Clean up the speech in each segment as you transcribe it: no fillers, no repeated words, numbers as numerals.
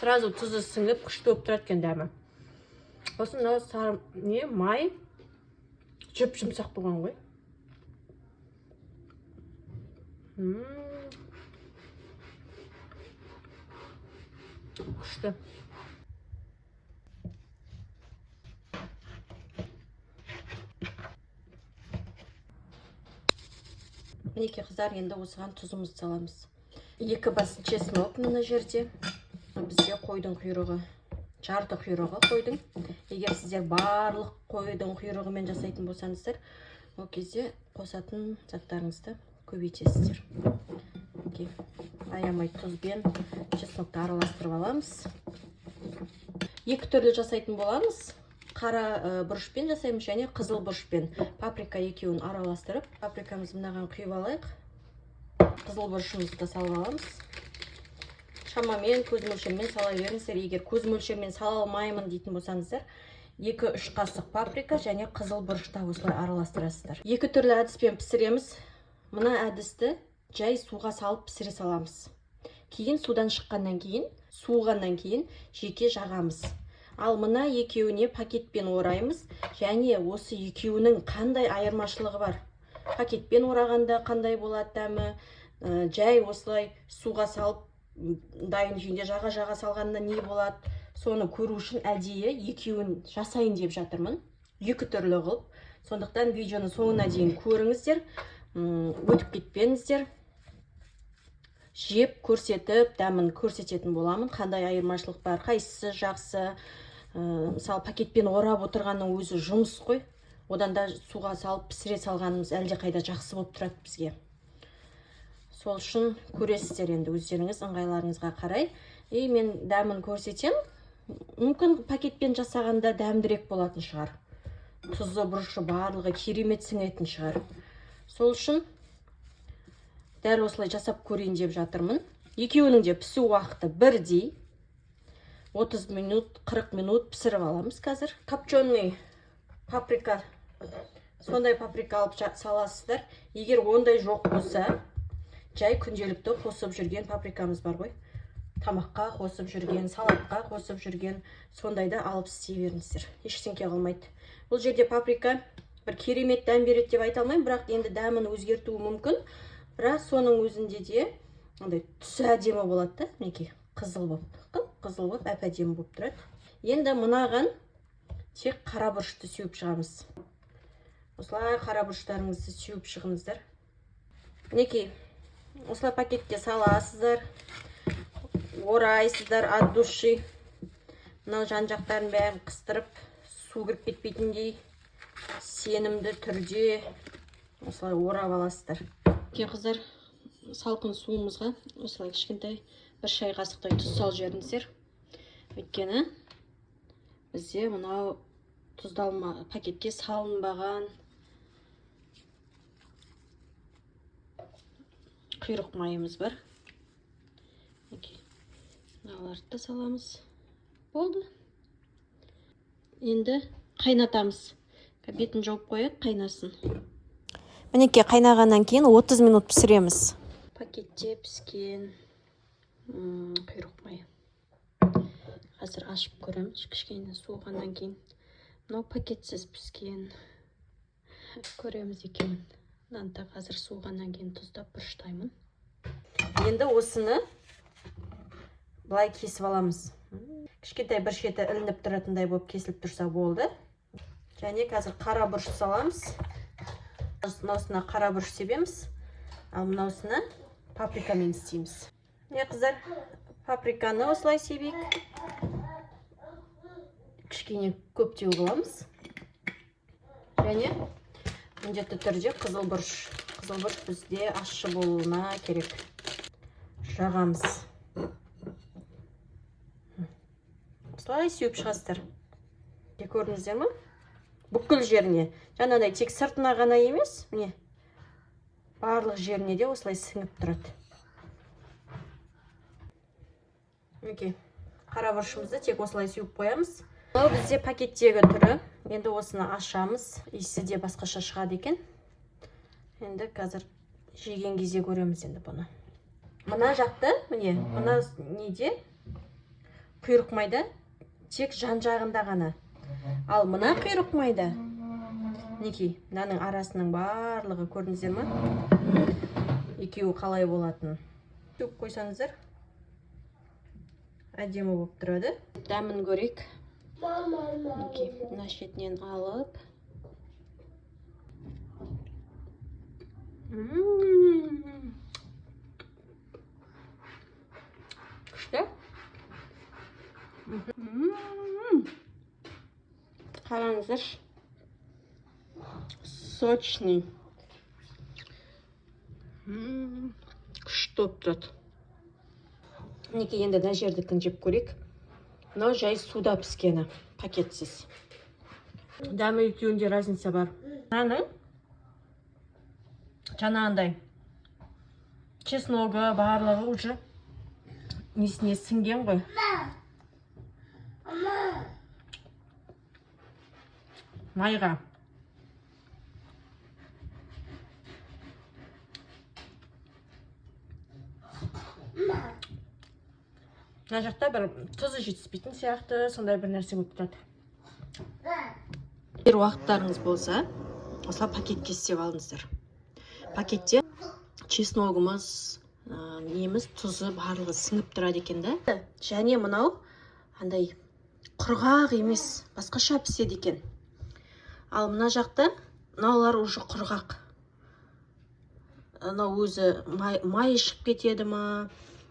Сразу тұзы сіңіп, күшті болып тұрады екен дәмі. Сосын мынау сары не май жұп жұмсақ болған ғой. Күшті. Мінекей, қыздар, енді осыған тұзымызды саламыз. 2 бас чеснок мына жерде. Бізде қойдың құйрығы, жарты құйрығы қойдың. Егер сіздер барлық қойдың құйрығымен жасайтын болсаңыздар, ол кезде қосатын заттарыңызды көбейтесіздер. Мінекей, аямай тұзбен чеснокты араластырып аламыз. 2 түрлі жасайтын боламыз. Қара бұрышпен жасаймыз және қызыл бұрышпен. Паприка екеуін араластырып, паприкамызды мынаған құйып алайық. Қызыл бұрышымызды да салып аламыз. Шамамен көз мөлшерімен сала беріңіздер. Егер көз мөлшерімен сала алмаймын дейтін болсаңыздар, 2-3 қасық паприка және қызыл бұрышты осылай араластырасыздар. 2 түрлі әдіспен пісіреміз. Мына әдісті жай суға салып пісіре саламыз. Кейін судан шыққаннан кейін, суығаннан кейін жеке жағамыз. Ал мына екеуіне пакетпен ораймыз. Және осы екеуінің қандай айырмашылығы бар? Пакетпен орағанда қандай болады дәмі? Жай осылай суға салып дайын күйінде жаға-жаға салғанда не болады? Соны көру үшін әдейі екеуін жасайын деп жатырмын. 2 түрлі қылып. Сондықтан видеоны соңына дейін көріңіздер, өтіп кетпеңіздер. Жеп көрсетіп, дәмін көрсететін боламын. Қандай айырмашылық бар, қайсысы жақсы. Мысалы, пакетпен орап отырғанның өзі жұмыс қой. Одан да суға салып пісіре салғанымыз әлде қайда жақсы болып тұрады бізге. Сол үшін көресіздер енді өздеріңіз ыңғайларыңызға қарай. И мен дәмін көрсетем. Мүмкін пакетпен жасағанда дәмдірек болатын шығар. Тұзы, бұрышы барлығы керемет сіңетін шығар. Сол үшін дәл осылай жасап көрейін деп жатырмын. Екеуінің де пісу уақыты бірдей. 30 минут, 40 минут пісіріп аламыз қазір. Копченый паприка, сондай паприка алып саласыздар. Егер ондай жоқ болса, жай күнделікті қосып жүрген паприкамыз бар ғой. Тамаққа қосып жүрген, салатқа қосып жүрген, сондайды алып істей беріңіздер. Ештеңке қылмайды. Бұл жерде паприка бір керемет дәм береді деп айта алмаймын, бірақ енді дәмін өзгертуі мүмкін. Бірақ соның өзінде де андай түсі әдемі болады да, мінекей қызыл болып, қып-қызыл болып, әп-әдемі болып тұрады. Енді мынаған тек қара бұрышты сеуіп шығамыз. Осылай қара бұрыштарыңызды сеуіп шығыңыздар. Мінекей осылай пакетке саласыздар, орайсыздар от души. Мынау жан-жақтарын бәрін қыстырып, су кіріп кетпейтіндей сенімді түрде осылай орап аласыздар. Мінекей қыздар, салқын суымызға осылай кішкентай бір шай қасықтай тұз салып жіберіңіздер. Өйткені бізде мынау тұздалма пакетке салынбаған құйрық майымыз бар. Мінекей мыналарды да саламыз. Болды. Енді қайнатамыз. Бетін жауып қояйық, қайнасын. Мінекей қайнағаннан кейін 30 минут пісіреміз. Пакетте піскен құйрық майы. Қазір ашып көреміз, кішкене суығаннан кейін. Мынау пакетсіз піскен. Көреміз екеуін. Мынаны да қазір суығаннан кейін тұздап бұрыштаймын. Енді осыны былай кесіп аламыз. Кішкентай бір шеті ілініп тұратындай болып кесіліп тұрса болды. Және қазір қара бұрыш саламыз. Мынаусына қара бұрыш себеміз, ал мынаусына паприкамен істейміз. Міне қыздар, паприканы осылай себейік. Кішкене көптеу қыламыз. Және міндетті түрде қызыл бұрыш. Қызыл бұрыш бізде ащы болуына керек. Жағамыз. Осылай сеуіп шығасыздар. Көрдіңіздер ме? Бүкіл жеріне. Жаңағыдай тек сыртына ғана емес, міне барлық жеріне де осылай сіңіп тұрады. Мінекей қара бұрышымызды тек осылай сеуіп қоямыз. Мынау бізде пакеттегі түрі. Енді осыны ашамыз. Иісі де басқаша шығады екен. Енді қазір жеген кезде көреміз енді бұны. Мына жақта, міне, мына неде Құйрық майда тек жан жағында ғана. Ал мына құйрық майда, мінекей, мынаның арасының барлығы, көрдіңіздер ма? Екеуі қалай болатынын. Төгіп қойсаңыздар, әдемі болып тұрады. Дәмін көрейік. Мінекей, мына шетінен алып. Күшті. Қараңыздаршы. Сочный. Күшті болып тұрады. Мінекей, енді мына жердікін жеп көрейік. Мынау жай суда піскені, пакетсіз. Дәмі екеуінде разница бар. Мынаның жаңағындай чесногы барлығы уже несіне сіңген ғой. Майға. Мына жақта бір тұзы жетіспейтін сияқты, сондай бір нәрсе болып тұрады. Егер уақыттарыңыз болса, осылай пакетке істеп алыңыздар. Пакетте чесногымыз, неміз, тұзы барлығы сіңіп тұрады екен да. Және мынау андай құрғақ емес, басқаша піседі екен. Ал мына жақта мынаулар уже құрғақ. Мынау өзі майы шығып кетеді ма?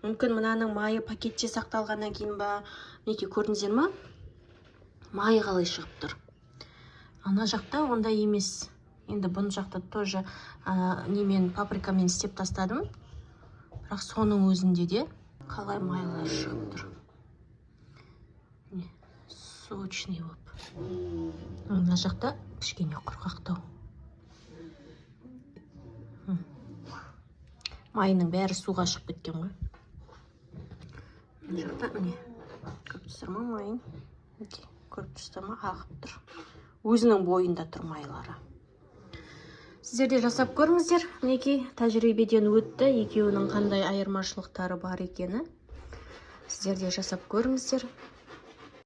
Мүмкін мынаның майы пакетте сақталғаннан кейін ба? Мінекей, көрдіңіздер ма? Майы қалай шығып тұр. Ана жақта ондай емес. Енді бұны жақта тоже, немен, паприкамен істеп тастадым. Бірақ соның өзінде де қалай майлар шығып тұр. Міне, сочный болып. Мына жақта кішкене құрғақтау. Майының бәрі суға шығып кеткен ғой. Мына жақта міне, көріп тұрсыздар ма майын? Мінекей, көріп тұрсыздар ма? Ағып тұр. Өзінің бойында тұр майлары. Сіздер де жасап көріңіздер. Мінекей, тәжірибеден өтті. Екеуінің қандай айырмашылықтары бар екені. Сіздер де жасап көріңіздер.